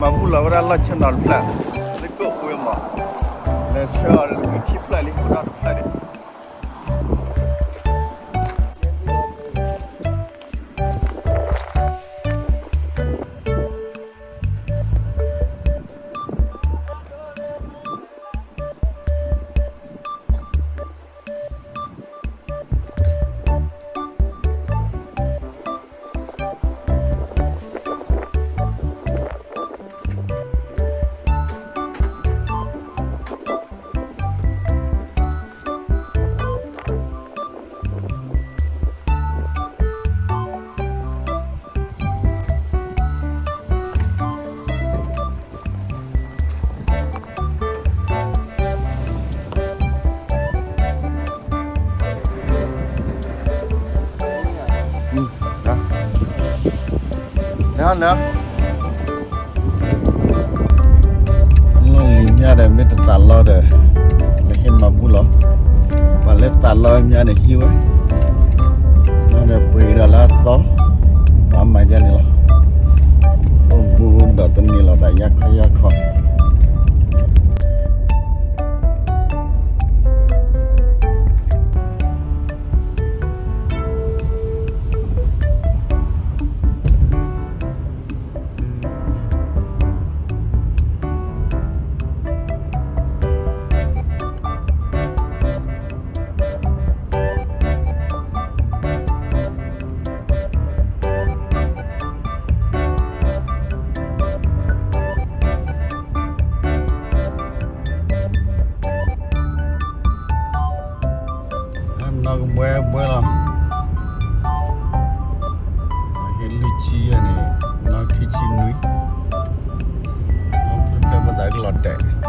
မၤဘူၣ်လီၤဝဲဒၣ်လီၢ်ဆၢနီၤတဖျၢၣ်, လၢကအိၣ်ဝဲမး, လဲၤဆှၢအီၤလၢခံဖျၢၣ်လံ အိၣ်ဒီးတဖျၢၣ်န့ၣ်. လဲၤ, လီၢ်လံၤမၠါဒီး မ့ၢ်တသးလီဒီး လဲၤဟ့ၣ်မၤဘူၣ်လီၤ. ပှၤလၢသးလီမၠါန့ၣ်ဟံးဝဲ, လီၤဒီးပှ့ၤဒီးလၢအသီ, ပှၤမၤယါန့ၣ်လီၤ. အိၣ်မူဒီးတန့ၢ်လီၤသးယါခီယါခီ. နီၢ်ကဘှဲဘှဲလီၤ. ဟ့ၣ်လွံၢ်ဆံယဲၢ်န့ၣ်, နီၢ်ခံဆံနွံ, ဖုဖဲပသးကလီၤတဲာ်.